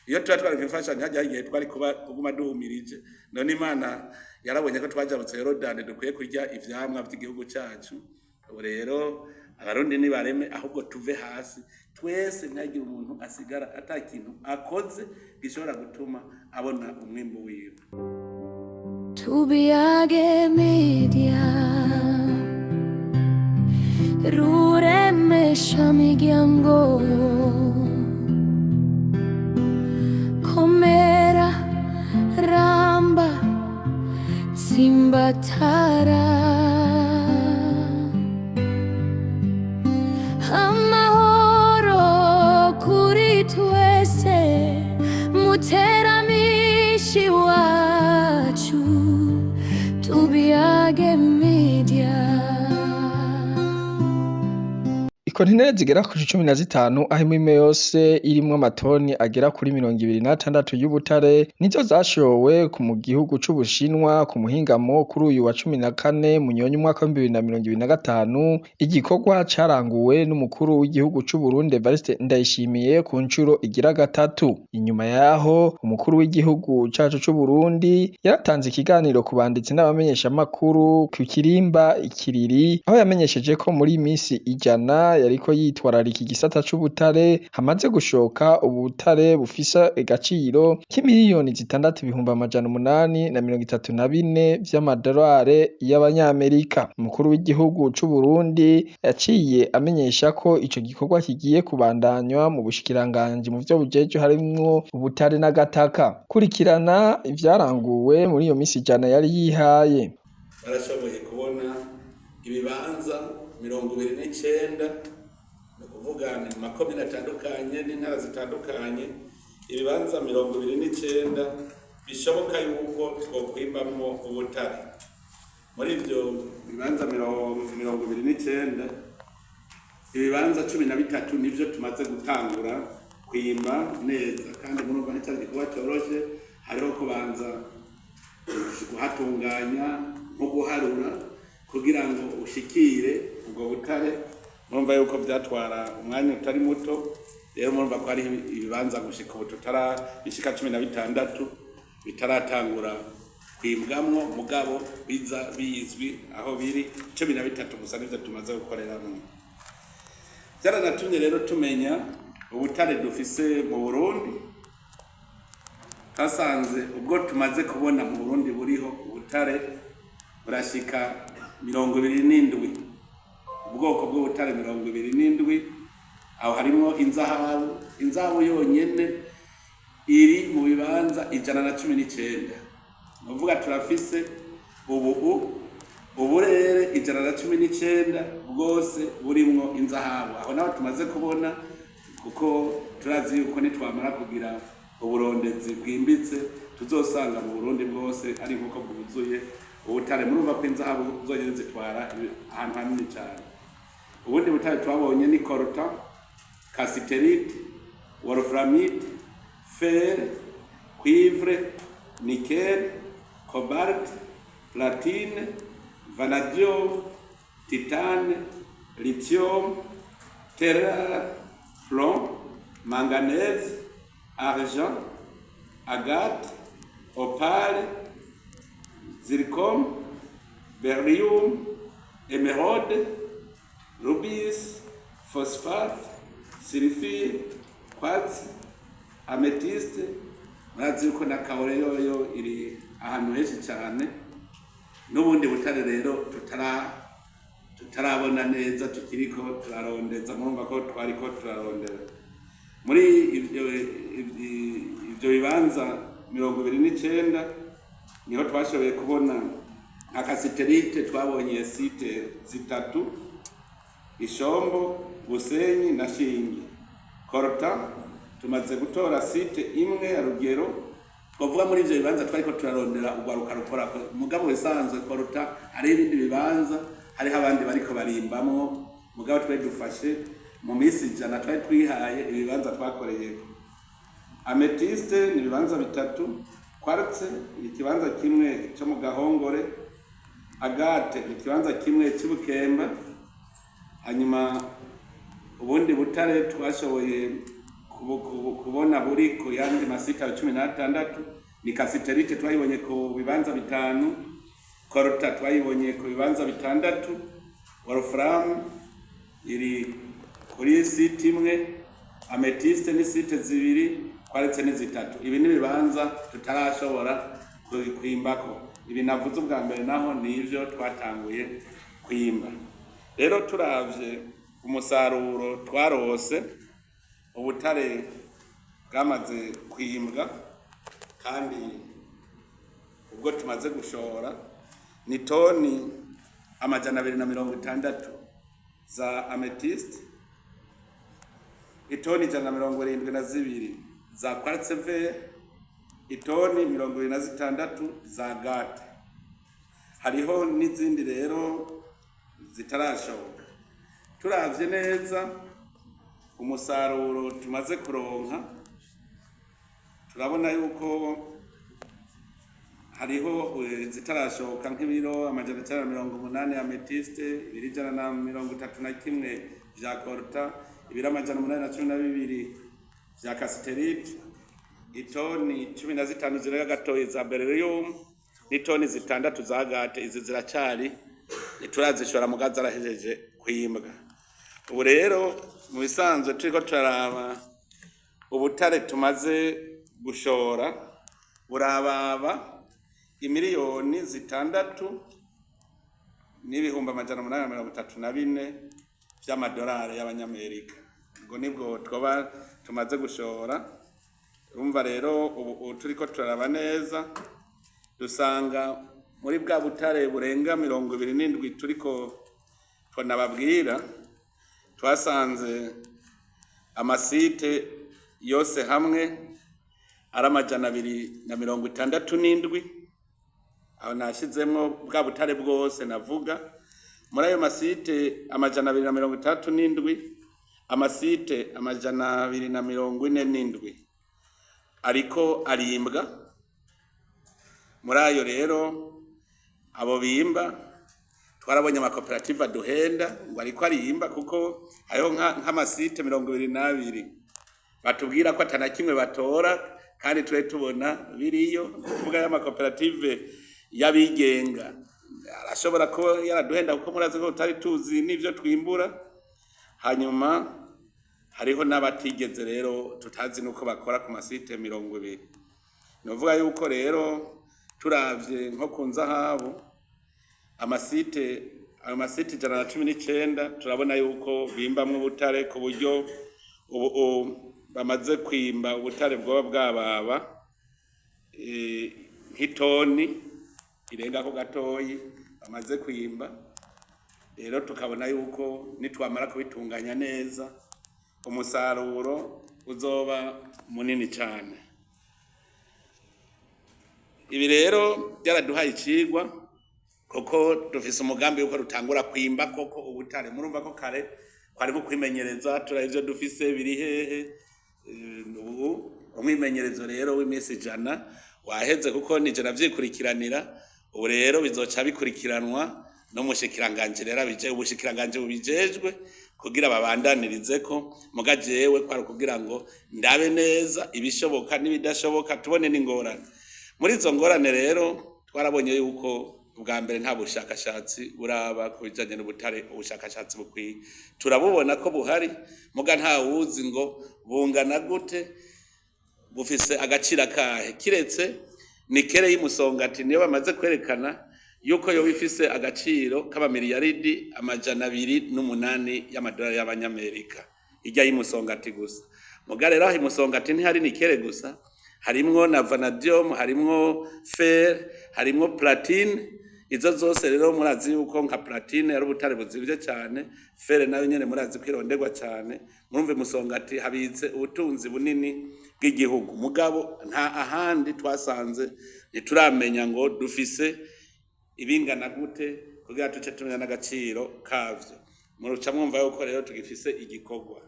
Iyo tuba twaronka imfashanyo hajya igihe twari kuba kuguma duhumirije. None Imana yarabonye ko twajabutse Yorodani, dukwiye kurya ivyamwa vy'igihugu cacu. Ubu rero Abarundi nibareme, ahubwo tuve hasi twese, ntihagire umuntu asigara ata kintu akoze gishobora gutuma abona umwimbu wiwe. Tubiyage Media, ruremesha miryango, komera ramba tsimbatara, amahoro kuri twese, muteramishi wacu, Tubiyage Media. Ikontineri zigera kuri 15, aho imwe yose irimwo amatoni agera kuri 26 y'ubutare, nizo zashowe mu gihugu c'Ubushinwa ku muhingamo kuri uyu wa 14 Munyonyo umwaka w'2025. Igikorwa caranguwe n'umukuru w'igihugu c'Uburundi Evariste Ndayishimiye ku ncuro igira gatatu. Inyuma yaho, umukuru w'igihugu cacu c'Uburundi yaratanze ikiganiro ku banditsi n'abamenyeshamakuru ku kirimba Ikiriri, aho yamenyesheje ko muri misi 100 yariko yitwararika igisata c'ubutare hamaze gushoka ubutare bufise agaciro k'imiliyoni 6,834 vy'amadolari y'abanyamerika. Umukuru w'igihugu c'Uburundi yaciye amenyesha ko ico gikorwa kigiye kubandanywa mu bushikiranganji mu vyo bujejwe, harimwo ubutare n'agataka. Kurikirana ivyaranguwe muri iyo misi 100 yari yihaye. Barashoboye kubona ibibanza 29, ni ukuvuga ni mu makomine atandukanye n'intara zitandukanye, ibibanza 29 bishoboka yuko twokwimbamwo ubutare. Muri ivyo bibanza 29, ibibanza 13 nivyo tumaze gutangura kwimba neza. Kandi murumva nticari igikorwa coroshe, hariho kubanza kuhatunganya nko guharura kugira ngo ushikire ubwo butare. Murumva yuko vyatwara umwanya utari muto. Rero murumva ko hariho ibibanza gushika ubu tutara bishika 16 bitaratangura kwimbwamwo, mugabo biza bizwi aho biri. 13 gusa nivyo tumaze gukoreramwo. Vyaranatumye rero tumenya ubutare dufise mu Burundi. Twasanze ubwo tumaze kubona mu Burundi buriho ubutare burashika 27, ubwoko bw'ubutare 27. Aho harimwo inzahabu. Inzahabu yonyene iri mu bibanza 119. Ni ukuvuga turafise ubu uburere 119 bwose burimwo inzahabu. Aho naho tumaze kubona, kuko turazi yuko nitwamara kugira uburondezi bwimbitse tuzosanga mu Burundi bwose ari nkuko bwuzuye ubutare. Murumva ko inzahabu zonyene zitwara ahantu hanini cyane. Ubundi butare twabonye ni coltan, cassiterite, wolframite, fer, cuivre, nickel, cobalt, platine, vanadium, titane, lithium, terre, plomb, manganèse, argent, agate, opale, zircon, beryllium, émeraude, rubis, phosphate, sulfure, quartz, améthyste. Murazi yuko na kaore yoyo iri ahantu henshi cyane, n'ubundi butare rero tutarabona neza, tukiriko turarondeza. Murumva ko twariko turarondera muri ivyo bibanza 29, niho twashoboye kubona nka cassiterite. Twabonye site zitatu: Ishombo, Busenyi na Shingi. Coltan tumaze gutora site imwe ya Rugero. Twavuga muri ivyo bibanza twariko turarondera urwaruka rukora, mugabo bisanzwe coltan hariho ibindi bibanza, hariho abandi bariko barimbamwo, mugabo twari dufashe mu minsi 100 twari twihaye ibibanza twakoreyeko. Améthyste ni ibibanza bitatu, quartz ni ikibanza kimwe cyo mu Gahongore, agate ni ikibanza kimwe cy'Ubukemba. Hanyuma ubundi butare twashoboye kubona ni kubona buri ku yandi masite 16 ni cassiterite, twayibonye ku bibanza bitanu, coltan twayibonye ku bibanza bitandatu, wolfram iri kuri site imwe, améthyste ni site zibiri, quartz ni zitatu. Ibi ni ibibanza tutarashobora kwimbako. Ibi navuze ubwa mbere naho ni ivyo twatanguye kwimba. Rero turavye umusaruro twarose, ubutare bwamaze kwimbwa kandi ubwo tumaze gushora ni toni 260 za améthyste, itoni 172 za quartz vert, itoni 26 za gate. Hariho n'izindi rero zitarashoka. Turavye neza umusaruro tumaze kuronka, turabona yuko hariho zitarashoka nk'ibiro 980 améthyste, ibiro 131 vya coltan, ibiro 812 vya cassiterite, itoni 15 zirenga gatoyi za beryllium n'itoni 6 za gate. Izi ziracari, ntiturazishora, muga zarahejeje kwimbwa. Ubu rero mu bisanzwe turiko turaraba ubutare tumaze gushora, burababa imiliyoni 6,834,000 vy'amadolari y'abanyamerika. Ubwo nibwo twoba tumaze gushora. Urumva rero ubu turiko turaraba neza, dusanga muri bwa butare burenga 27 turiko tunababwira, twasanze amasite yose hamwe ari 267. Aho nashizemwo bwa butare bwose navuga. Muri ayo masite 267, amasite 247 ariko arimbwa. Muri ayo rero abo bimba, twarabonye amakoperative aduhenda ngo ariko arimba, kuko hariho nk'amasite 22 batubwira ko atana kimwe batora, kandi twe tubona biriyo. Kuvuga y'amakoperative y'abigenga arashobora kuba yaraduhenda, kuko murazi ko tutari tuzi n'ivyo twimbura. Hanyuma hariho n'abatigeze rero, tutazi nuko bakora ku masite 20. Ni ukuvuga yuko rero turavye nko ku nzahabu, amasite, ayo masite 119, turabona yuko bimbamwo ubutare ku buryo ubu bamaze kwimba ubutare bwoba bwababa nk'itoni irengako gatoyi bamaze kwimba. Rero tukabona yuko nitwamara kubitunganya neza, umusaruro uzoba munini cyane. Ibi rero byaraduhaye icigwa, kuko dufise umugambi yuko rutangura kwimba koko ubutare. Murumva ko kare kwari nko kwimenyereza, turaba ivyo dufise biri hehe. Ubu umwimenyerezo rero w'iminsi 100 waheze, kuko nije navyikurikiranira. Ubu rero bizoca bikurikiranwa n'umushikiranganji rero abije, ubushikiranganji bubijejwe, kugira babandanirize ko. Muga jewe kwari kugira ngo ndabe neza ibishoboka n'ibidashoboka, tubone n'ingorane. Muri izo ngorane rero twarabonye yuko ubwa mbere nta bushakashatsi buraba ku bijanye n'ubutare, ubushakashatsi bukwiye. Turabubona ko buhari, muga nta wuzi ngo bungana gute, bufise agaciro akahe, kiretse nickel y'Imusongati niyo bamaze kwerekana yuko yoba ifise agaciro k'amamiliyaridi 208 y'amadolari y'abanyamerika, ijya y'Imusongati gusa. Muga rero aho Imusongati ntihari nickel gusa, harimwo na vanadium, harimwo fer, harimwo platine. Izo zose rero murazi yuko nka platine ari ubutare buzimvye cane, fer nayo nyene murazi ko ironderwa cane. Murumva Imusongati habitse ubutunzi bunini bw'igihugu, mugabo nta ahandi twasanze, ntituramenya ngo dufise ibingana gute kugira tuce tumenya n'agaciro kavyo. Muruca mwumva yuko rero tugifise igikorwa.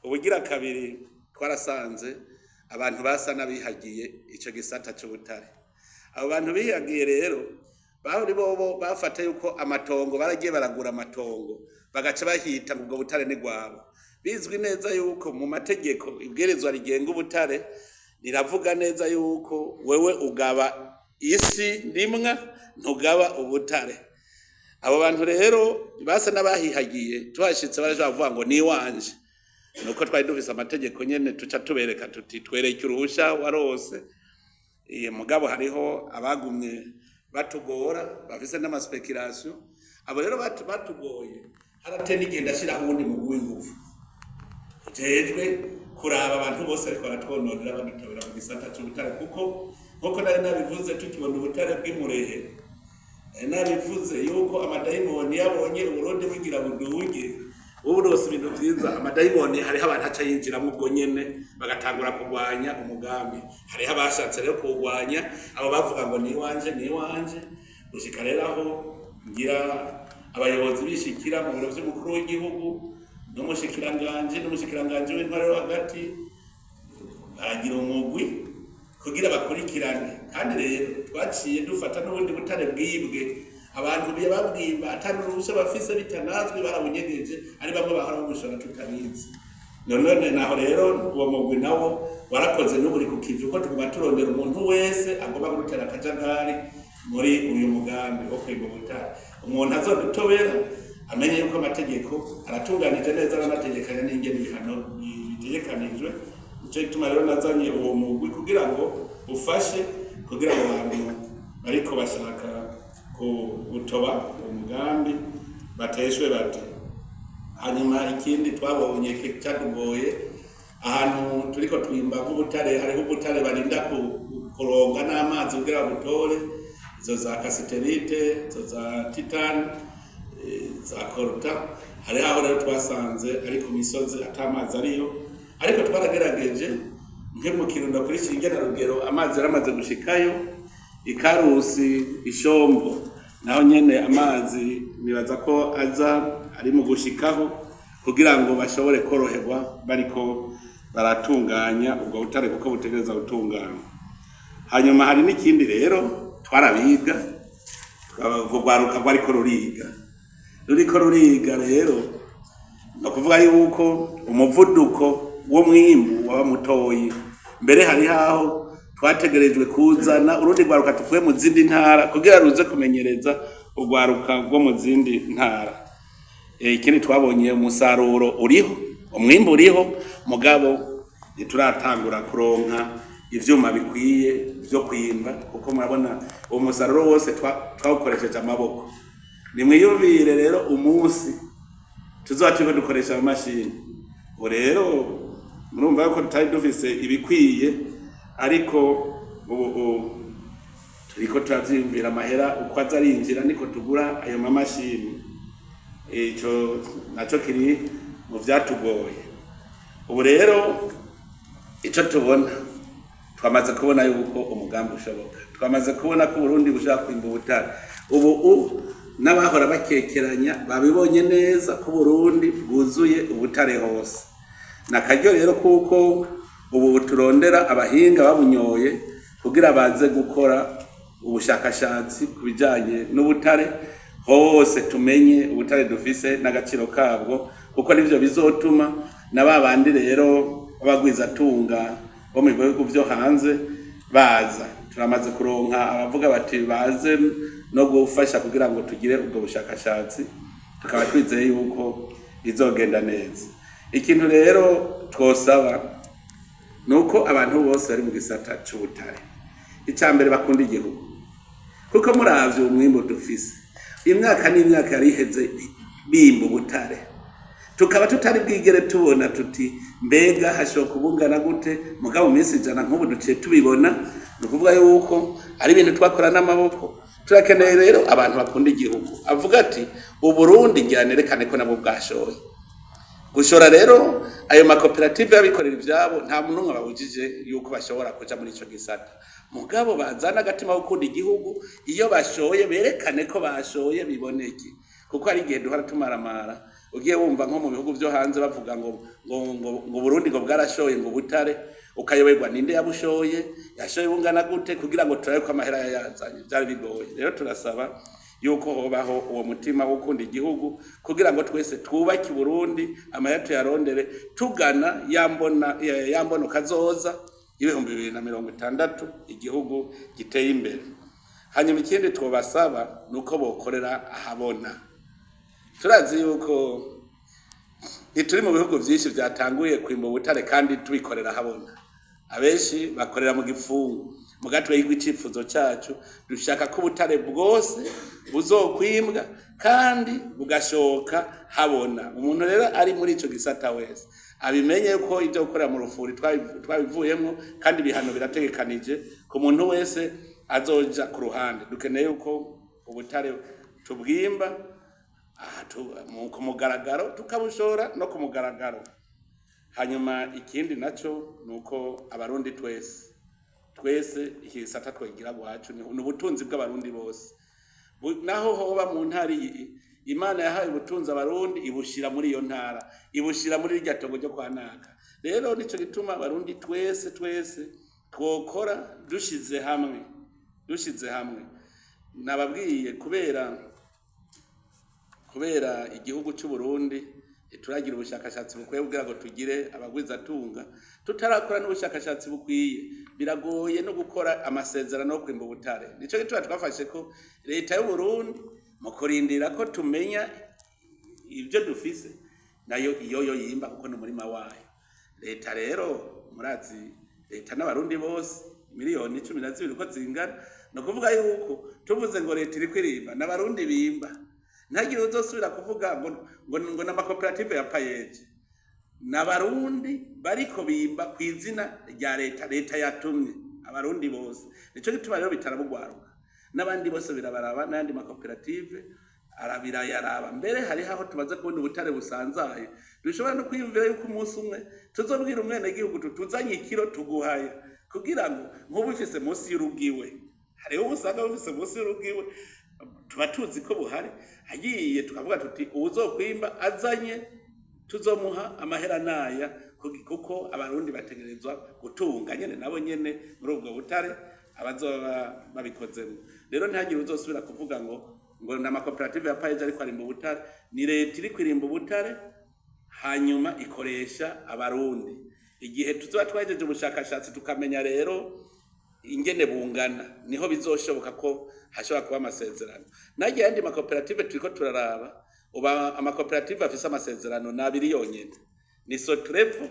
Ubugira kabiri, twarasanze abantu basa n'abihagiye ico gisata c'ubutare. Abo bantu bihagiye rero bari bobo bafata yuko amatongo, baragiye baragura amatongo, bagaca bahita ngo ubwo butare ni rwabo. Bizwi neza yuko mu mategeko ibwirizwa rigenga ubutare riravuga neza yuko wewe ugaba isi ndimwa, ntugaba ubutare. Abo bantu rero basa n'abahihagiye, tuhashitse barashobora kuvuga ngo ni iwanje. Nuko twari dufise amategeko nyene, tuca tubereka tuti twereke uruhusha warose. Iye mugabo hariho abagumye batugora bafise n'amaspekirasiyo. Abo rero batugoye, harateye n'igihe ndashiraho uwundi mugwi w'inguvu ujejwe kuraba abantu bose ariko baratwononera, badutobera mu gisata c'ubutare, kuko nkuko nari nabivuze tukibona ubutare bw'imurehe, nari nabivuze yuko amadayimoni yabonye Uburundi bugira buduge, ubu rose ibintu vyiza, amadayimoni hariho abantu aca yinjiramwo ubwo nyene bagatangura kurwanya umugambi. Hariho abashatse rero kuwurwanya, abo bavuga ngo ni iwanje, ni iwanje, gushika rero aho ngira abayobozi bishikira mu biro vy'umukuru w'igihugu n'umushikiranganji w'intwaro yo hagati, baragira umugwi kugira bakurikirane. Kandi rero twaciye dufata n'ubundi butare bwibwe, abantu babwimba atari uruhushya bafise, bitanazwi, barabunyegeje, ari bamwe bahora babushora tutabizi. None naho rero uwo mugwi nawo warakoze, n'uburi ku kivi, uko tuguma turondera umuntu wese agomba kudutera akajagari muri uyu mugambi wo kwimba ubutare. Umuntu azodutobera amenye yuko amategeko aratunganije neza, aranategekanya n'ingene ibihano bitegekanijwe. Nico gituma rero nazanye uwo mugwi kugira ngo ufashe, kugira ngo abantu bariko bashaka gutoba uwo mugambi bateshwe bate. Hanyuma ikindi twabonye cyatugoye, ahantu turiko twimba nk'ubutare, hariho ubutare barinda kuronga n'amazi kugira butore, izo za kasiterite, izo za titani, za koruta. Hariho aho rero twasanze ari ku misozi atamazi ariyo, ariko twaragerageje nke mu Kirundo kuri Shinge na Rugero, amazi yaramaze gushikayo. Ikarusi, Ishombo, naho nyene amazi nibaza ko aza ari mu gushikaho kugira ngo bashobore koroherwa bariko baratunganya ubwo butare, kuko butegereza gutunganywa. Hanyuma hari n'ikindi rero, twarabiga, urwo rwaruka rwariko ruriga, ruriko ruriga rero, ni ukuvuga yuko umuvuduko w'umwimbu waba mutoyi. Mbere hariho aho twategerejwe kuzana urundi rwaruka tuvuye mu zindi ntara kugira ruze kumenyereza urwaruka rwo mu zindi ntara. Ikindi twabonye, umusaruro uriho, umwimbu uriho, mugabo ntituratangura kuronka ivyuma bikwiye vyo kwimba, kuko murabona uwo musaruro wose twawukoresheje amaboko. Nimwiyumvire rero umunsi tuzoba turiko dukoresha amamashini. Ubu rero murumva yuko tutari dufise ibikwiye, ariko ubu turiko turavyiyumvira, amahera uko aza arinjira niko tugura ayo mamashini. Ico naco kiri mu vyatugoye. Ubu rero ico tubona, twamaze kubona yuko umugambi ushoboka, twamaze kubona ko Uburundi bushobora kwimba ubutare. Ubu n'abahora bakekeranya babibonye neza ko Uburundi bwuzuye ubutare hose. Ni akaryo rero kuko ubu turondera abahinga babunyoye kugira baze gukora ubushakashatsi ku bijanye n'ubutare hose, tumenye ubutare dufise n'agaciro kabwo, kuko nivyo bizotuma na ba bandi rero b'abagwizatunga bo mu bihugu vyo hanze baza. Turamaze kuronka abavuga bati baze no gufasha kugira ngo tugire ubwo bushakashatsi, tukaba twizeye yuko bizogenda neza. Ikintu rero twosaba nuko abantu bose bari mu gisata c'ubutare, icya mbere bakunda igihugu, kuko muravye umwimbu dufise, imyaka n'imyaka yari iheze bimba ubutare, tukaba tutari bwigere tubona tuti mbega hashoboka ubungana gute. Mugabo mu minsi 100 nk'ubu duciye tubibona, ni ukuvuga yuko ari ibintu twakora n'amaboko. Turakeneye rero abantu bakunda igihugu, avuga ati Uburundi ngira nerekane ko nabwo bwashoye gushora. Rero ayo makoperative y'abikorera ivyabo, nta muntu n'umwe babujije yuko bashobora kuja muri ico gisata, mugabo bazana agatima ko gukunda igihugu, iyo bashoye berekane ko bashoye biboneke, kuko hari igihe duhora tumaramara. Ugiye wumva nko mu bihugu vyo hanze bavuga ngo Burundi ngo bwarashoye ngo butare, ukayoberwa ninde yabushoye, yashoye bungana gute, kugira ngo turabe ko amahera yayazanye. Vyari bigoye. Rero turasaba Yuko hobaho uwo mutima wo gukunda igihugu kugira ngo twese twubake Uburundi, amahera tuyarondere tugana yambona yambona kazoza 2060, igihugu giteye imbere. Hanyuma ikindi twobasaba nuko bokorera ahabona. Turazi yuko ntituri mu bihugu vyinshi vyatanguye kwimba ubutare kandi tubikorera ahabona. Abenshi bakorera mu gipfungu. Muga twebwe icifuzo cacu, dushaka ko ubutare bwose buzokwimbwa kandi bugashoka habona. Umuntu rero ari muri ico gisata wese abimenye ko ivyo gukorera mu rufuri twabivuyemwo, kandi ibihano birategekanije ku muntu wese azoja ku ruhande. Dukeneye yuko ubutare tubwimba aha ku mugaragaro, tukabushora no ku mugaragaro. Hanyuma ikindi naco nuko Abarundi twese twese iki gisata twogira gwacu. Ni ubutunzi bw'Abarundi bose. Naho hoba mu ntara iyi, Imana yahaye ubutunzi Abarundi, ibushira muri iyo ntara, ibushira muri irya tongo ryo kwa naka. Rero nico gituma Abarundi twese twese twokora dushize hamwe, dushize hamwe. Nababwiye, kubera igihugu cy'u Burundi turagira ubushakashatsi bukwiye kugira ngo tugire abagwizatunga. Tutarakora n'ubushakashatsi bukwiye, biragoye no gukora amasezerano yo kwimba ubutare. Nico gituma twafashe ko leta y'u Burundi, mu kurindira ko tumenya ibyo dufise, nayo iyo yo yimba kuko ni umurima wayo. Leta rero, murazi, leta n'Abarundi bose 12 miliyoni uko zingana. Ni ukuvuga yuko tuvuze ngo leta iri kwirimba, n'Abarundi bimba. Ntagire uzosubira kuvuga ngo n'amakoperative ya PAEEJ. N'Abarundi bariko bimba ku izina rya leta. Leta yatumye Abarundi bose. Nico gituma rero bitarabugwaruka, n'abandi bose birabaraba, n'ayandi makoperative arabirayaraba. Mbere hariho aho tumaze kubona ubutare busanzaye, dushobora no kwiyumvira yuko umunsi umwe tuzobwira umwenegihugu tutuzanye ikiro tuguhaya, kugira ngo nk'ubu ufise munsi y'urugiwe, hariho usanga bufise munsi y'urugiwe, tuba tuzi ko buhari, agiye tukavuga tuti uwuzokwimba azanye tuzomuha amahera naya, kuko Abarundi bategerezwa gutunga nyene nabo nyene muri ubwo butare abazoba babikozemo. Rero ntihagire uzosubira kuvuga ngo ni amakoperative ya PAEEJ ariko arimba ubutare. Ni leta iri kwirimba ubutare, hanyuma ikoresha Abarundi. Igihe tuzoba twahejeje ubushakashatsi, tukamenya rero ingene bungana, niho bizoshoboka ko hashobora kuba amasezerano. Nagiye ayandi makoperative turiko turaraba. Uba amakoperative afise amasezerano ni abiri yonyene, ni Sotrevo,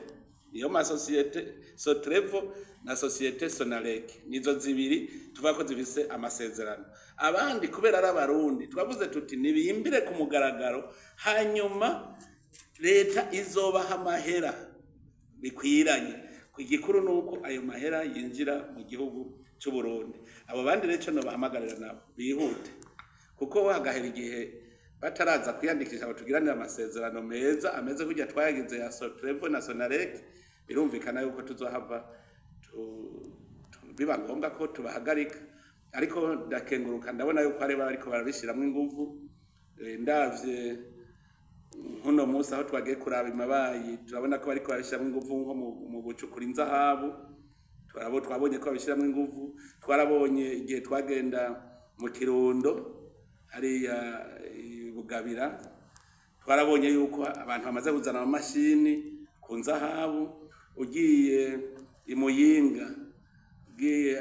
niyo masosiyete Sotrevo na société Sonarek. Nizo zibiri tuvuga ko zifise amasezerano. Abandi, kubera ari Abarundi, twavuze tuti nibimbire ku mugaragaro, hanyuma leta izobaha amahera bikwiranye. Igikuru ni uko ayo mahera yinjira mu gihugu cy'u Burundi. Abo bandi rero, ico nobahamagarira nabo bihute, kuko hagahera igihe bataraza kwiyandikisha ngo tugiranire amasezerano meza ameze kurya twayagize ya Sotrevo na Sonarek, birumvikana yuko tuzohava biba ngombwa ko tubahagarika. Ariko ndakenguruka, ndabona yuko hari bariko barabishiramwo inguvu. Ndavye nkuno munsi aho twagiye kuraba imabayi, turabona ko bariko babishiramwo inguvu nko mu gucukura inzahabu. Twabonye ko babishiramwo inguvu. Twarabonye igihe twagenda mu Kirundo hariya i Bugabira, twarabonye yuko abantu bamaze kuzana amamashini ku nzahabu. Ugiye i Muyinga, ugiye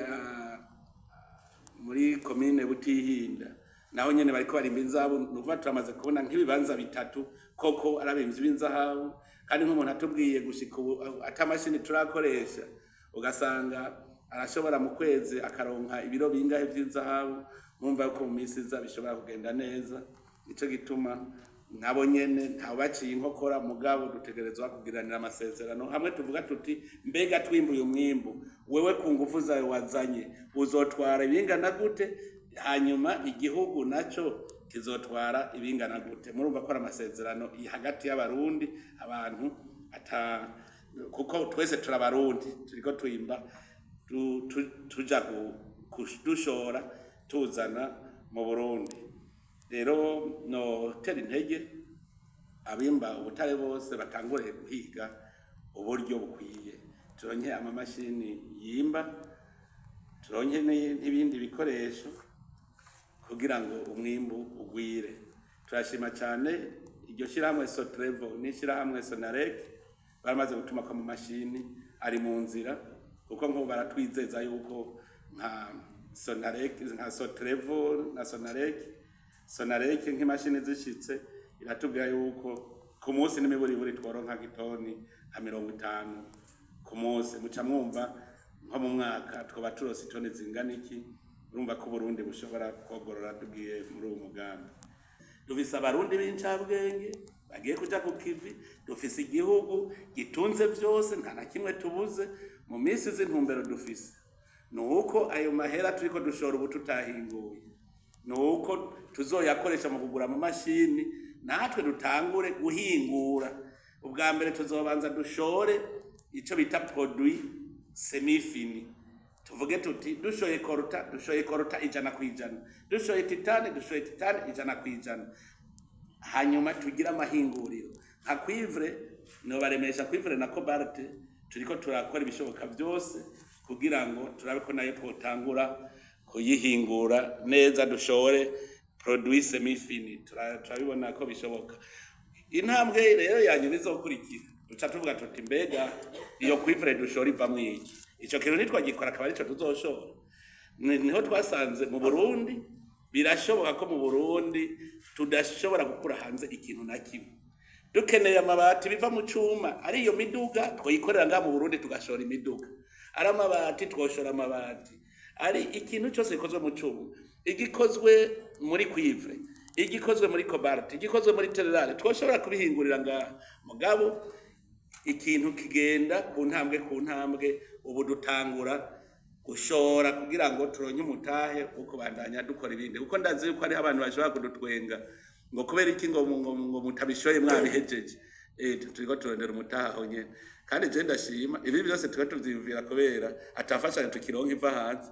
muri komine Butihinda, naho nyene bariko barimba inzahabu. Ni ukuvuga turamaze kubona nk'ibibanza bitatu koko ari abimvyi b'inzahabu. Kandi nk'umuntu atubwiye gushika ubu ata mashini turakoresha, ugasanga arashobora mu kwezi akaronka ibiro bingahe vy'inzahabu. Mwumva yuko mu minsi iza bishobora kugenda neza. Nico gituma nabo nyene ntawe baciye inkokora, mugabo dutegerezwa kugiranira amasezerano hamwe tuvuga tuti mbega twimbuye umwimbu, wewe ku nguvu zawe wazanye uzotwara ibingana gute, hanyuma igihugu naco kizotwara ibingana gute? Murumva ko ari amasezerano hagati y'Abarundi, abantu ata kuko twese turabarundi, turiko twimba tuja dushora tuzana mu Burundi. Rero notera intege abimba ubutare bose batangure guhiga uburyo bukwiye, turonke amamashini yimba, turonke n'ibindi bikoresho. kugira ngo umwimbu ugwire. Turashima cyane iryo shyirahamwe Sotrevo n'ishyirahamwe Sonarek baramaze gutuma ko amamashini ari mu nzira, kuko nk'ubu baratwizeza yuko nka Sonarek, nka Sotrevo na Sonarek nk'imashini zishitse iratubwira yuko ku munsi n'imiburiburi tworonka nk'itoni nka 50 ku munsi. Muca mwumva nko mu mwaka twoba turose itoni zingana iki. Urumva ko Uburundi bushobora kogorora tugiye muri uwo mugambi. Dufise Abarundi b'incabwenge bagiye kuja ku kivi, dufise igihugu gitunze vyose, nta na kimwe tubuze. Mu minsi z'intumbero dufise ni uko ayo mahera turiko dushora ubu tutahinguye, ni uko tuzoyakoresha mu kugura amamashini natwe dutangure guhingura. Ubwa mbere tuzobanza dushore ico bita produit semi-fini, tuvuge tuti dushoye coltan, dushoye coltan 100%, dushoye titane, dushoye titane 100%, hanyuma tugire amahinguriro nka cuivre. Nobaremesha cuivre na cobalt turiko turakora ibishoboka byose kugira ngo turabe ko nayo twotangura kuyihingura neza, dushore produit semi-fini. Turabibona ko bishoboka. Intambwe rero yanyuma izokurikira, duca tuvuga tuti mbega iyo cuivre dushora ivamwo iki? Ico kintu nitwagikora akaba arico tuzoshora. Niho twasanze mu Burundi birashoboka ko mu Burundi tudashobora gukura hanze ikintu na kimwe. Dukeneye amabati biva mu cuma, ari iyo miduga twoyikorera ngaha mu Burundi tugashora imiduga, ari amabati twoshora amabati, ari ikintu cyose gikozwe mu cuma, igikozwe muri cuivre, igikozwe muri cobalt, igikozwe muri terre rare, twoshobora kubihingurira ngaha. Mugabo ikintu kigenda ku ntambwe ku ntambwe. Ubu dutangura gushora kugira ngo turonke umutahe wo kubandanya dukora ibindi, kuko ndazi yuko hariho abantu bashobora kudutwenga ngo kubera iki ngo mutabishoye mwabihejeje. Turiko turondera umutahe aho nyene. Kandi je ndashima ibi byose tuba tuvyiyumvira kubera atafashanyo tukironka iva hanze.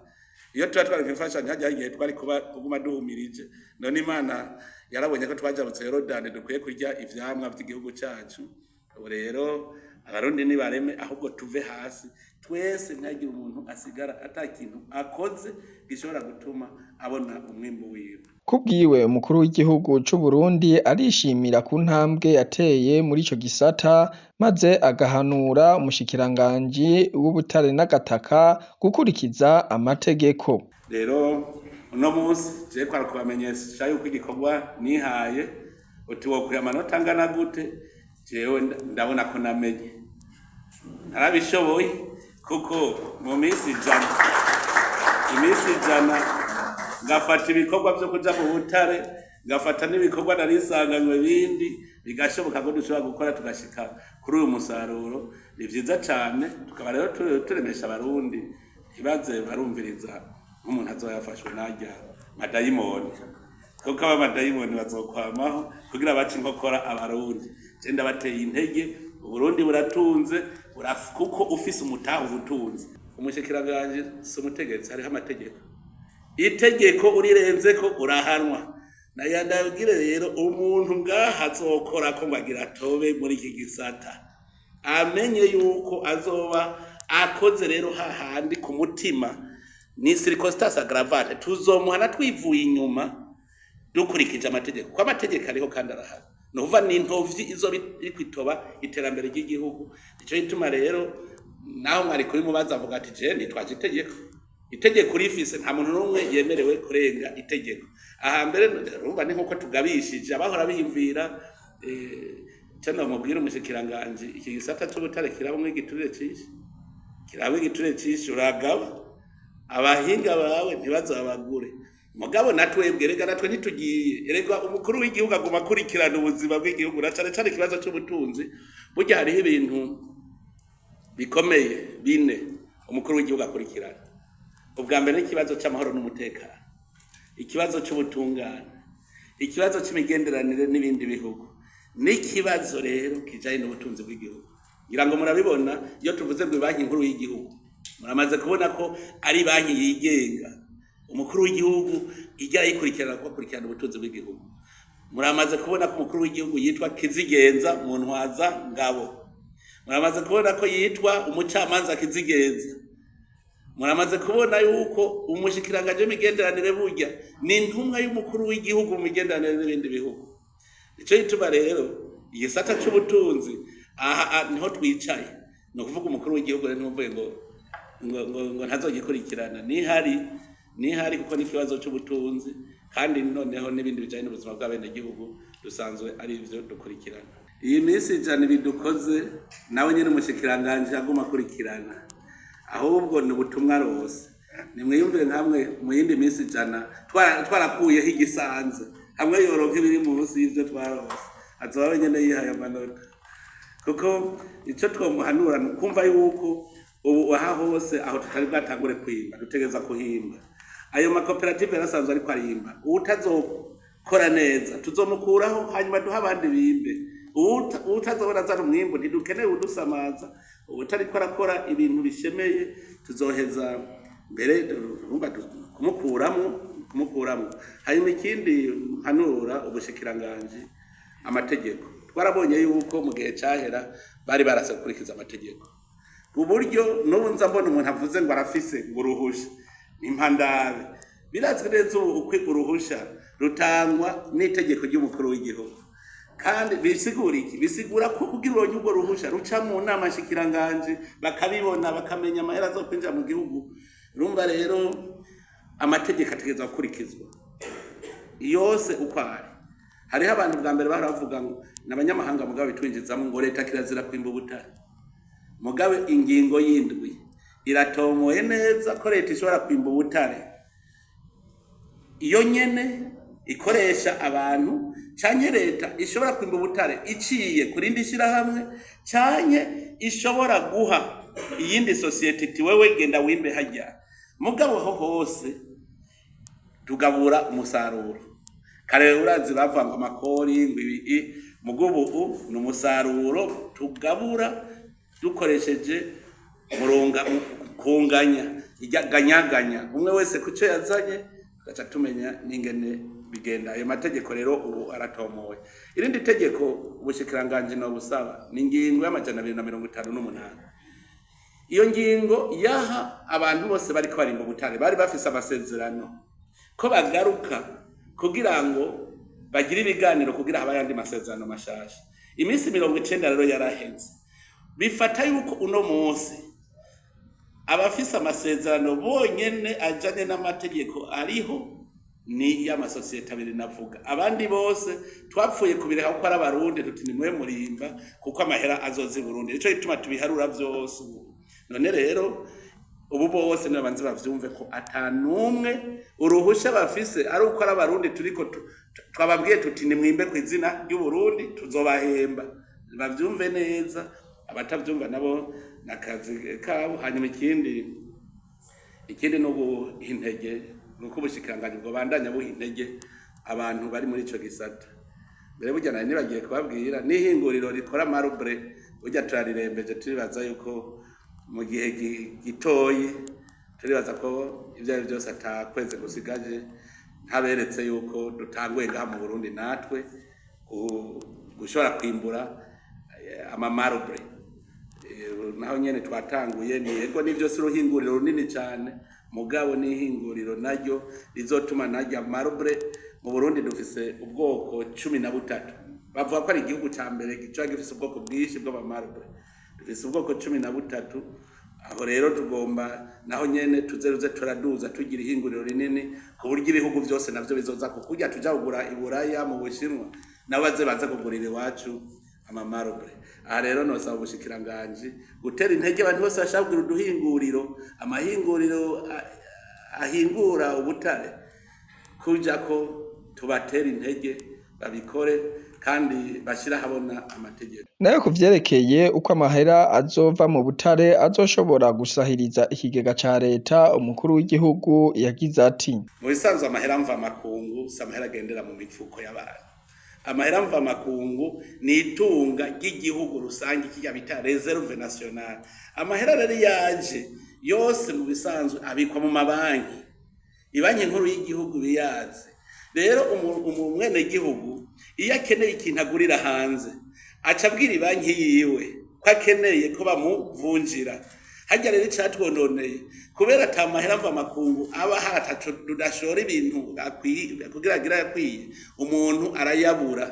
Iyo tuba twaronka imfashanyo hajya igihe twari kuba kuguma duhumirije. None Imana yarabonye ko twajabutse Yorodani, dukwiye kurya ivyamwa vy'igihugu cacu. Ubu rero Abarundi nibareme, ahubwo tuve hasi twese, ntihagire umuntu asigara ata kintu akoze gishobora gutuma abona umwimbu wiwe. Kubwiwe, umukuru w'igihugu c'Uburundi arishimira ku ntambwe yateye muri ico gisata, maze agahanura umushikiranganji w'ubutare n'agataka gukurikiza amategeko. Rero uno munsi je kwari kubamenyesha yuko igikorwa nihaye, uti wokwiha amanota angana gute? Jewe ndabona ko namenye ntarabishoboye, kuko mu minsi 100, iminsi 100 ngafata ibikorwa vyo kuja mu butare, ngafata n'ibikorwa nari nsanganywe bindi, bigashoboka ko dushobora gukora tugashika kuri uyu musaruro, ni vyiza cane. Tukaba rero turemesha Abarundi ntibaze barumviriza nk'umuntu azoba yafashwe narya madayimoni, kuko aba madayimoni bazokwamaho kugira bace inkokora Abarundi. Je ndabateye intege, Uburundi buratunze, kuko ufise umutahe ubutunzi. Umushikiranganji si umutegetsi, hariho amategeko. Itegeko urirenzeko urahanwa. Nayandabwire rero umuntu ngaha azokora ko ngo agira atobe muri iki gisata, amenye yuko azoba akoze rero hahandi ku mutima ni circonstance aggravante, tuzomuhana twivuye inyuma dukurikije amategeko, kuko amategeko ariho kandi arahari. Ni ukuvuga ni intovyi izoba iriko itoba iterambere ry'igihugu. Nico gituma rero naho mwari kubimubaza avuga ati je nitwaje itegeko. Itegeko rifise, nta muntu n'umwe yemerewe kurenga itegeko. Aha mbere urumva ni nkuko tugabishije abahora biyumvira. Ico nomubwira umushikiranganji, iki gisata c'ubutare kirabamwo igiturire cinshi, kirabamwo igiturire cinshi. Uragaba abahinga bawe ntibazabagure. Mugabo natwebwe rega natwe ntitugiye, erega umukuru w'igihugu aguma akurikirana ubuzima bw'igihugu na cane cane ikibazo c'ubutunzi. Burya hariho ibintu bikomeye bine umukuru w'igihugu akurikirana. Ubwa mbere n'ikibazo c'amahoro n'umutekano, ikibazo c'ubutungane, ikibazo c'imigenderanire n'ibindi bihugu, n'ikibazo rero kijanye n'ubutunzi bw'igihugu. Ngira ngo murabibona, iyo tuvuze ngo Banki Nkuru y'igihugu, muramaze kubona ko ari banki yigenga. Umukuru w'igihugu ijya ayikurikirana kuko akurikirana ubutunzi bw'igihugu. Muramaze kubona ko umukuru w'igihugu yitwa Kizigenza mu ntwaza ngabo, muramaze kubona ko yitwa umucamanza Kizigenza. Muramaze kubona yuko umushikiranganji w'imigenderanire burya ni intumwa y'umukuru w'igihugu mu migenderanire n'ibindi bihugu. Nico gituma rero igisata c'ubutunzi aha niho twicaye. Ni ukuvuga umukuru w'igihugu rero ntumvuye ngo ntazogikurikirana, nihari kuko ni ikibazo c'ubutunzi, kandi noneho n'ibindi bijanye n'ubuzima bw'abenegihugu dusanzwe ari ivyo dukurikirana. Iyi minsi 100 bidukoze nawe nyene umushikiranganji aguma akurikirana, ahubwo ni ubutumwa rose. Nimwiyumvire nkamwe mu yindi minsi 100 twarakuyeho igisanze, hamwe yoronka ibiri munsi y'ivyo twarose, azoba wenyene yihaye amanota. Kuko ico twomuhanura ni ukumva yuko ubu aha hose aho tutari bwatangure kwimba, dutegereza kuhimba. Ayo makoperative yarasanzwe ariko arimba, uwutazokora neza tuzomukuraho, hanyuma duhe abandi bimbe. Uwutazobona azana umwimbu ntidukeneye uwudusamaza, uwutariko arakora ibintu bishemeye tuzoheza mbere urumva kumukuramwo. Hanyuma ikindi mpanura ubushikiranganji, amategeko. Twarabonye yuko mu gihe cahera bari barase gukurikiza amategeko, ku buryo n'ubu nza mbona umuntu avuze ngo arafise ngo uruhusha nimpandabe. Birazwi neza ubu uko uruhusha rutangwa n'itegeko ry'umukuru w'igihugu. Kandi bisigura iki? Bisigura ko kugira uronke urwo ruhusha ruca mu nama nshikiranganji, bakabibona, bakamenya amahera azokwinjira mu gihugu. Urumva rero amategeko ategerezwa gukurikizwa yose uko ari. Hariho abantu bwa mbere bahora bavuga ngo ni abanyamahanga mugabo bitwinjizamo ngo leta kirazira kwimba ubutare. Mugabe ingingo y'indwi iratomoye neza ko leta ishobora kwimba ubutare iyo nyene ikoresha abantu, canke leta ishobora kwimba ubutare iciye ku rindi shirahamwe, canke ishobora guha iyindi sosiyete iti wewe genda wimbe harya. Mugabo ho hose tugabura umusaruro. Kare urazi bavuga ngo amakori ngo ibi, mugabo ubu ni umusaruro tugabura dukoresheje murunga kunganya ganyaganya, umwe wese kuco yazanye, tugaca tumenya n'ingene bigenda. Ayo mategeko rero ubu aratomoye. Irindi tegeko ubushikiranganji no busaba ni ingingo y'258. Iyo ngingo yaha abantu bose bariko barimba ubutare bari bafise amasezerano ko bagaruka kugira ngo bagire ibiganiro kugira habe ayandi masezerano mashasha. Iminsi 90 rero yaraheze. Bifata yuko uno munsi abafise amasezerano bonyene ajanye n'amategeko ariho ni y'amasosiyete abiri navuga. Abandi bose twapfuye kubireka kuko ari abarundi, tuti nimwe murimba kuko amahera azoza i Burundi. Nico gituma tubiharura vyose ubu. None rero ubu bose nibabanze bavyumve ko ata n'umwe uruhusha bafise ari uko ari abarundi, turiko twababwiye tuti nimwimbe kw'izina ry'Uburundi tuzobahemba. Bavyumve neza, abatavyumva nabo nakazi kabo. Hanyuma ikindi ni uguha intege, ni uko ubushikiranganji bwobandanya buha intege abantu bari muri ico gisata. Mbere burya nari nibagiye kubabwira n'ihinguriro rikora marbre, burya turarirembeje, turibaza yuko mu gihe gitoyi, turibaza ko ivyo ari vyose ata kwezi gusigaje ntaberetse yuko dutanguye ngaha mu Burundi natwe gushobora kwimbura amamarbre. Naho nyene twatanguye, ni yego nivyo si uruhinguriro runini cane, mugabo n'ihinguriro naryo rizotuma narya marbre. Mu Burundi dufise ubwoko 13, bavuga ko ari igihugu ca mbere gica gifise ubwoko bwinshi bw'amamarbre. Dufise ubwoko 13. Aho rero tugomba naho nyene tuze turaduza tugira ihinguriro rinini, ku buryo ibihugu vyose navyo bizoza kukurya tuja kugura i Buraya, mu Bushinwa, nabo baze baze kugurira iwacu amamarbre. Aha rero nosaba ubushikiranganji gutera intege abantu bose bashaka kugira uduhinguriro, amahinguriro ahingura ubutare, kuja ko tubatera intege babikore kandi bashira habona amategeko. Nayo ku vyerekeye uko amahera azova mu butare azoshobora gusahiriza ikigega ca leta, umukuru w'igihugu yagize ati: Mu bisanzwe amahera mva makungu si amahera agendera mu mifuko y'abantu. Amahera mva makungu ni itunga ry'igihugu rusange, kirya bita reserve nationale. Amahera rero yaje yose mu bisanzwe abikwa mu mabanki, ibanki nkuru y'igihugu biyazi. Rero umwenegihugu iyo akeneye ikintu agurira hanze, aca abwira ibanki yiwe ko akeneye ko bamuvunjira, Harya rero icatwononeye, kubera ata mahera mva makungu aba hari, ataco tudashora ibintu akwiye kugira agire akwiye, umuntu arayabura.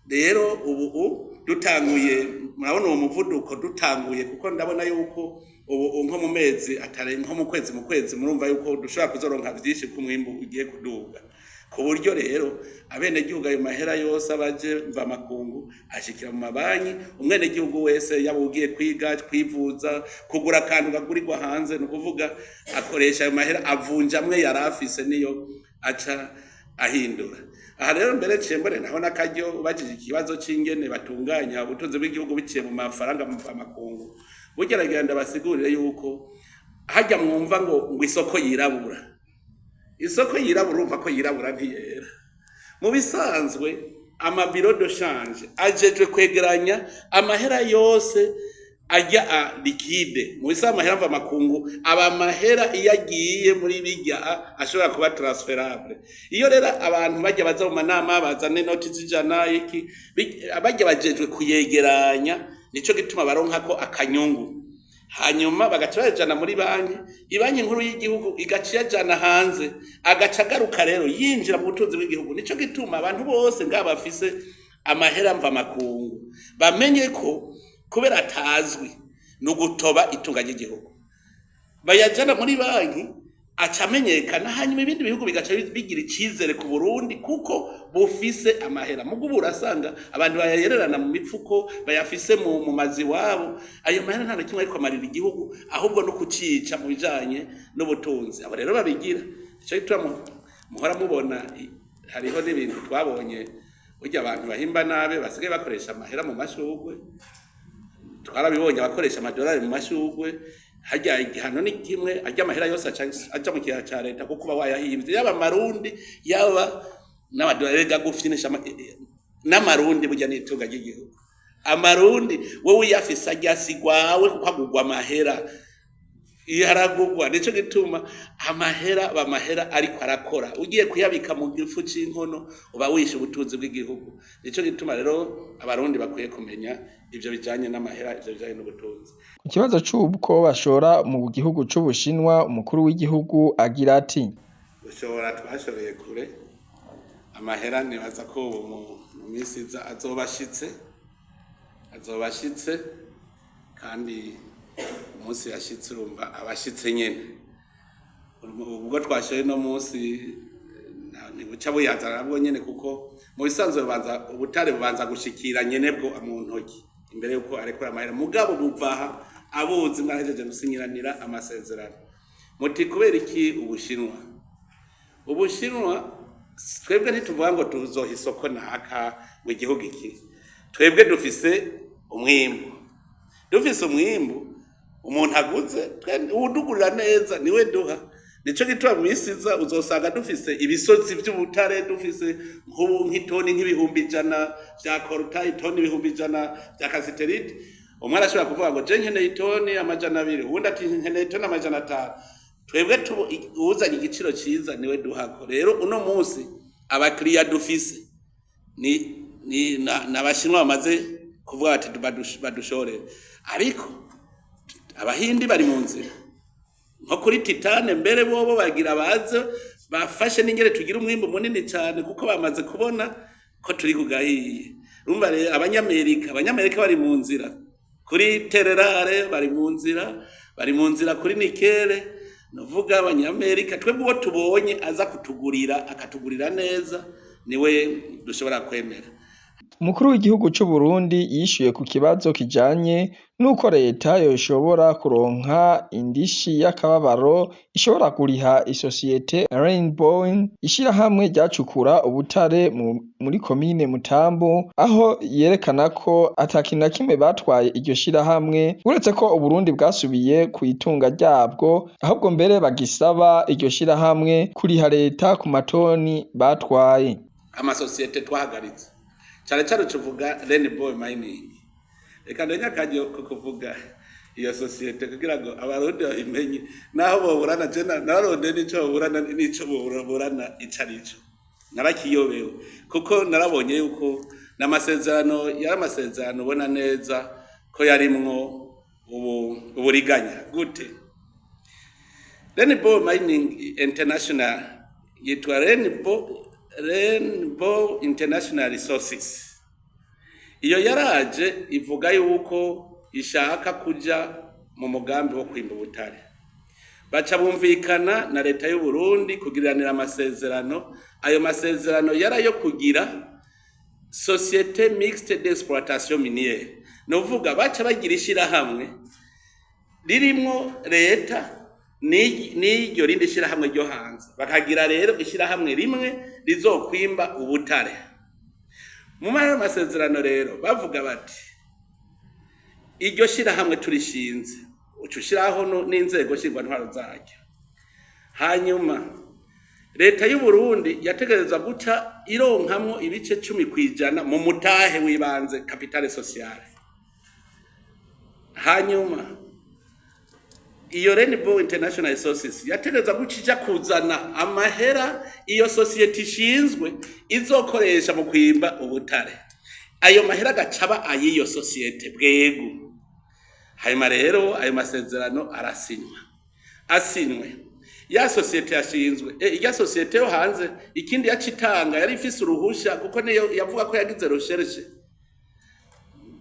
Rero ubu dutanguye, murabona uwo muvuduko dutanguye, kuko ndabona yuko ubu nko mu mezi atari nko mu kwezi murumva yuko dushobora kuzoronka vyinshi ku mwimbu ugiye kuduga, ku buryo rero abenegihugu ayo mahera yose abaje mva makungu ashikira mu mabanki. Umwenegihugu wese, yaba ugiye kwiga, kwivuza, kugura akantu kagurirwa hanze, ni ukuvuga akoresha ayo mahera, avunja amwe yari afise, niyo aca ahindura. Aha rero mbere ciye mbone naho n'akaryo ubajije ikibazo c'ingene batunganya ubutunzi bw'igihugu biciye mu mafaranga mvamakungu. Burya ndabasigurire yuko harya mwumva ngo isoko yirabura, isoko yirabura, urumva ko yirabura, ntiyera. Mu bisanzwe ama bureaux de change ajejwe kwegeranya amahera yose ajya a liquide. Mu bisanzwe amahera mva makungu aba amahera iyo agiye muri bijya ashobora kuba transférable. Iyo rero abantu bajya baza mu manama bazana inoti z'ijana iki, bajya bajejwe kuyegeranya, nico gituma baronka ko akanyungu, hanyuma bagaca bayajana muri banki, ibanki nkuru y'igihugu igaca iyajana hanze, agaca agaruka rero yinjira mu butunzi bw'igihugu. Nico gituma abantu bose ngaba bafise amahera mva makungu bamenye ko kubera atazwi ni ugutoba itunga ry'igihugu. Bayajana muri banki aca amenyekana, hanyuma ibindi bihugu bigaca bigira icizere ku Burundi kuko bufise amahera. Mugo ubu urasanga abantu bayayererana mu mifuko, bayafise mu mazi iwabo. Ayo mahera nta na kimwe ariko amarira igihugu, ahubwo no kucica mu bijanye n'ubutunzi. Abo rero babigira, nico gituma muhora mubona hariho n'ibintu twabonye burya abantu bahimba nabi basigaye bakoresha amahera mu mashurwe. Twarabibonye abakoresha amadolari mu mashurwe. Harya igihano ni kimwe, arya amahera yose aja mu kigega ca leta, kuko uba wayahimbye, yaba amarundi, yaba n'amadolari. Rega gufinisha n'amarundi burya ni itunga ry'igihugu. Amarundi wowe uyafise arya si gwawe, kuko agurwa amahera iyo aragurwa. Nico gituma amahera bamahera ariko arakora, ugiye kuyabika mu gifu c'inkono uba wishe ubutunzi bw'igihugu. Nico gituma rero abarundi bakwiye kumenya ivyo bijanye n'amahera, ivyo bijanye n'ubutunzi. Ku kibazo c'uko bashora mu gihugu c'Ubushinwa, umukuru w'igihugu agira ati: Gushora twashoreye kure. Amahera nibaza ko ubu mu minsi iza azoba ashitse, kandi umunsi yashitse urumva abashitse nyene. Ubwo twashoye no munsi ntibuca buyazana nabwo nyene, kuko mu bisanzwe bubanza ubutare bubanza gushikira nyene bwo mu ntoki imbere yuko arekura amahera. Mugabo buvaha abuzi mwarahejeje gusinyiranira amasezerano. Muti kubera iki Ubushinwa? Ubushinwa, twebwe ntituvuga ngo tuzoha isoko naka ngo igihugu iki. Twebwe dufise umwimbu, dufise umwimbu, umuntu aguze uwudugurira neza niwe duha. Nico gituma mu minsi iza uzosanga dufise ibisozi vy'ubutare, dufise nk'ubu nk'itoni nk'ibihumbi 100 vya coltan, itoni 100,000 vya cassitérite. Umwe arashobora kuvuga ngo je nkeneye itoni 200, uwundi ati nkeneye itoni 500. Twebwe uwuzanye igiciro ciza niwe duhako. Rero uno munsi abakiriya dufise ni n'abashinwa bamaze kuvuga bati badushorere, ariko abahindi bari mu nzira nko kuri titane. Mbere bobo bagira baze bafashe n'ingere tugira umwimbu munini cyane, kuko bamaze kubona ko turi kugahiye. Urumva rero abanyamerika bari mu nzira kuri terres rares, bari mu nzira kuri nickel. Nuvuga abanyamerika, twebwe uwo tubonye aza kutugurira akatugurira neza niwe dushobora kwemera. Umukuru w'igihugu c'Uburundi yishuye ku kibazo kijanye n'uko leta yoshobora kuronka indishi y'akababaro ishobora kuriha isosiyete Rainbow, ishirahamwe ryacukura ubutare muri komine Mutambu, aho yerekana ko ata kintu na kimwe batwaye iryo shirahamwe, uretse ko Uburundi bwasubiye kw'itunga ryabwo, ahubwo mbere bagisaba iryo shirahamwe kuriha leta ku matoni batwaye. Amasosiyete twahagaritse cyane cyane tuvuga Rainbow Mining. Reka ndonye akaryo ko kuvuga iyo sosiyete kugira ngo abarundi babimenye naho boburana. Je nararondeye n'ico boburana, n'ico boburana ico arico narakiyobewe, kuko narabonye yuko n'amasezerano yari amasezerano ubona neza ko yarimwo. uburiganya gute? Rainbow Mining International yitwa Rainbow International Resources. Iyo yaraje ivuga yuko ishaka kuja mu mugambi wo kwimba ubutare. Baca bumvikana na leta y'u Burundi kugiranira amasezerano. Ayo masezerano yarayo kugira société mixte d'exploitation minière, nuvuga baca bagira ishirahamwe ririmwo leta n'iryo rindi shirahamwe ryo hanze, bakagira rero ishirahamwe rimwe rizokwimba ubutare. Mu ayo masezerano rero bavuga bati: "Iryo shirahamwe turishinze, uca ushiraho n'inzego nshingwantwaro zaryo." Hanyuma leta y'u Burundi yategerezwa guca ironkamwo ibice 10% mu mutahe w'ibanze, capital social. Hanyuma iyo Rainbow International Resources yategerezwa guca ija kuzana amahera iyo sosiyete ishinzwe izokoresha mu kwimba ubutare. Ayo mahera agacaba ay'iyo sosiyete bwegu. Hanyuma rero ayo masezerano arasinywa. Asinywe, ya sosiyete yashinzwe, irya sosiyete yo hanze, ikindi yacitanga, yari ifise uruhusha, kuko niyo yavuga ko yagize recherche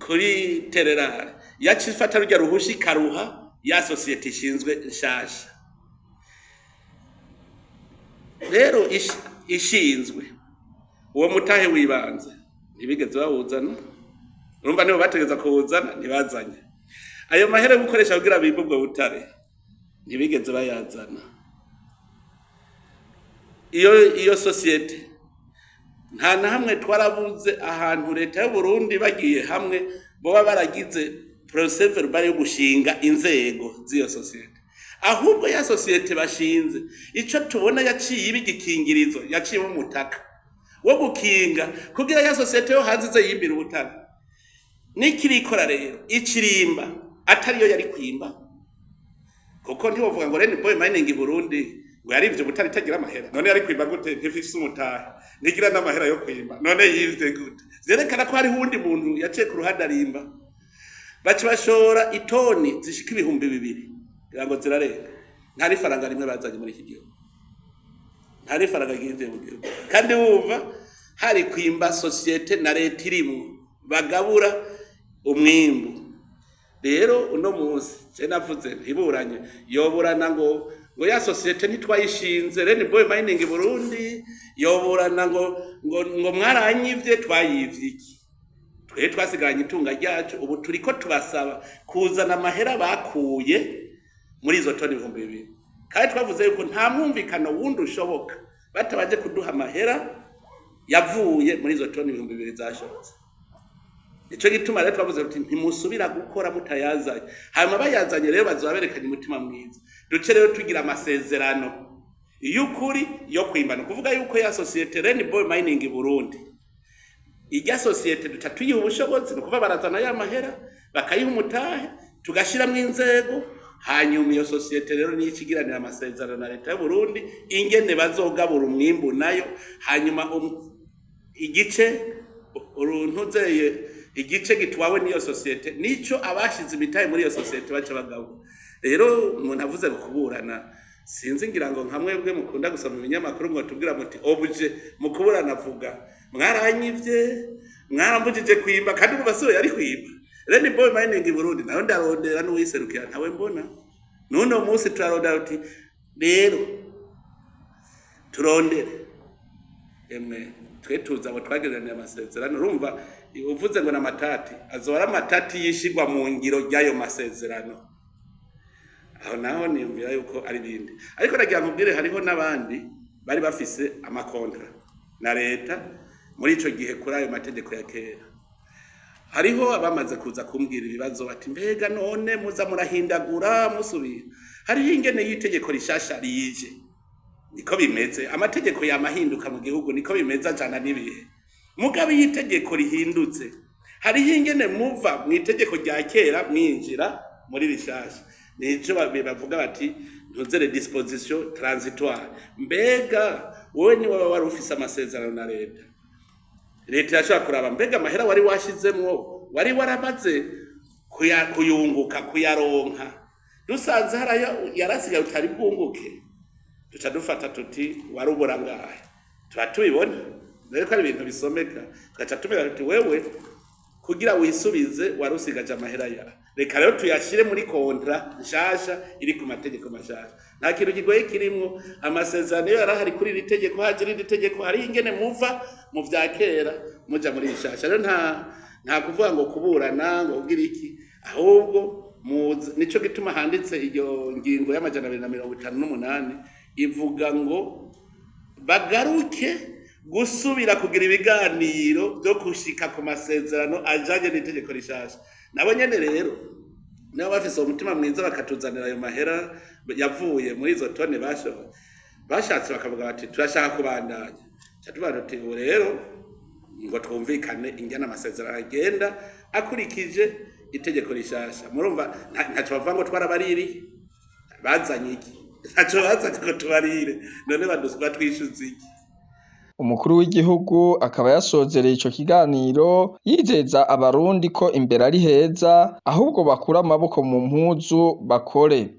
kuri tererare. Yaca ifata rurya ruhusha ikaruha ya sosiyete ishinzwe nshasha. Rero ishinzwe, uwo mutahe wibanze ntibigeze bawuzana. Urumva nibo bategeza kuwuzana, ntibazanye. Ayo mahera yo gukoresha kugira bimbe ubwo butare ntibigeze bayazana. Iyo sosiyete nta na hamwe twarabuze ahantu leta y'u Burundi bagiye hamwe boba baragize procès verbal yo gushinga inzego z'iyo sosiyete. Ahubwo ya sosiyete bashinze, ico tubona yaciye iba igikingirizo, yaciye umutaka wo gukinga kugira ya sosiyete yo hanze ize yimbira ubutare. Nikirikora rero ikirimba atariyo yari kwimba, kuko ntiwovuga ngo Rainbow Mining Burundi ngo yarivye ubutare itagira amahera. None yari kwimba gute? Ntifise umutahe, ntigira n'amahera yo kwimba. None yivye gute? Vyerekana ko hariho uwundi muntu yaciye ku ruhande arimba. Baca bashora itoni zishika 2000, kugira ngo zirarenga. Nta n'ifaranga rimwe bazanye muri iki gihugu, nta n'ifaranga ryinjiye mu gihugu. Kandi wumva hari kwimba sosiyete na leta irimwo, bagabura umwimbu. Rero uno munsi je navuze ntiburanye, yoburana ngo ya sosiyete ntitwayishinze, Rainbow Mining Burundi, yoburana ngo mwaranyivye. Twayivye iki? Twe twasigaranye itunga ryacu. Ubu turiko tubasaba kuzana amahera bakuye muri izo toni 2000. Kandi twavuze yuko nta mwumvikano wundi ushoboka batabaje kuduha amahera yavuye muri izo toni 2000 zashotse. Ico gituma rero twavuze tuti: "Ntimusubira gukora mutayazanye." Hanyuma bayazanye rero bazoba berekanye umutima mwiza, duce rero tugira amasezerano y'ukuri yo kwimbana. Kuvuga yuko ya sosiyete Rainbow Mining Burundi, irya sosiyete duca tuyiha ubushobozi, ni ukuvuga barazana ya mahera, bakayiha umutahe, tugashiramwo inzego. Hanyuma iyo sosiyete rero niyo ikigiranira amasezerano na leta y'u Burundi ingene bazogabura umwimbu nayo. Hanyuma igice uruntuzeye, igice gitwawe n'iyo sosiyete, nico abashize imitahe muri iyo sosiyete baca bagabura. Rero umuntu avuze ngo kuburana, sinzi, ngira ngo nka mwebwe mukunda gusoma ibinyamakuru ngo tubwira muti obuje mu kuburana avuga: "Mwaranyivye, mwarambujije kwimba." Kandi ubu basore yari kwimba Rainbow Mining Burundi nawe ndarondera n'uwiserukira ntawe mbona n'uno munsi. Turarondera uti rero turondere emwe twe tuzi abo twagiraniye amasezerano. Urumva uvuze ngo n'amatati, azoba ari amatati yishigwa mu ngiro ry'ayo masezerano. Aho naho niyumvira yuko ari bindi. Ariko nagira nkubwire, hariho n'abandi bari bafise ama contrats na leta muri ico gihe kuri ayo mategeko ya kera. Hariho abamaze kuza kumbwira ibibazo bati: "Mbega none muza murahindagura musubira?" Hariho ingene y'itegeko rishasha rije, niko bimeze. Amategeko yamahinduka mu gihugu, niko bimeze, ajana n'ibihe. Mugabo iyo itegeko rihindutse, hariho ingene muva mu itegeko rya kera mwinjira muri rishasha. Nico bavuga bati ntuzere disposition transitoire. Mbega wowe ni waba wari ufise amasezerano na leta, leta yashobora kuraba mbega amahera wari washizemwo wari waramaze. kuyunguka, kuyaronka. Dusanze harayo yarasigaye utari bwunguke, duca dufata tuti warubura ngahe, tuba tubibona rero ko ari ibintu bisomeka, tugaca tumenya tuti wewe kugira wisubize warusigaje amahera ya, reka rero tuyashire muri contrat nshasha iri ku mategeko mashasha. Nta kintu kigoye kirimwo. Amasezerano iyo yarahari kuri iri tegeko, haje irindi tegeko, hariho ingene muva mu vya kera muja muri rishasha. Rero nta kuvuga ngo kuburana ngo kugira iki, ahubwo muze. Nico gituma handitse iyo ngingo y'258 ivuga ngo bagaruke gusubira kugira ibiganiro byo gushika ku masezerano ajanye n'itegeko rishasha. Nabo nyene rero nabo bafise uwo mutima mwiza, bakatuzanira ayo mahera yavuye muri izo tone bashoye, bashatse bakavuga bati turashaka kubandanya, ca tuvuga tuti ubu rero ngo twumvikane ingene amasezerano agenda akurikije itegeko rishasha. Murumva ntaco bavuga ngo twarabaririye, bazanye iki? Ntaco bazanye ngo tubarire, none batwishuza iki? Umukuru w'igihugu akaba yasozereye ico kiganiro yizeza abarundi ko imbere ari heza, ahubwo bakure amaboko mu mpuzu bakore.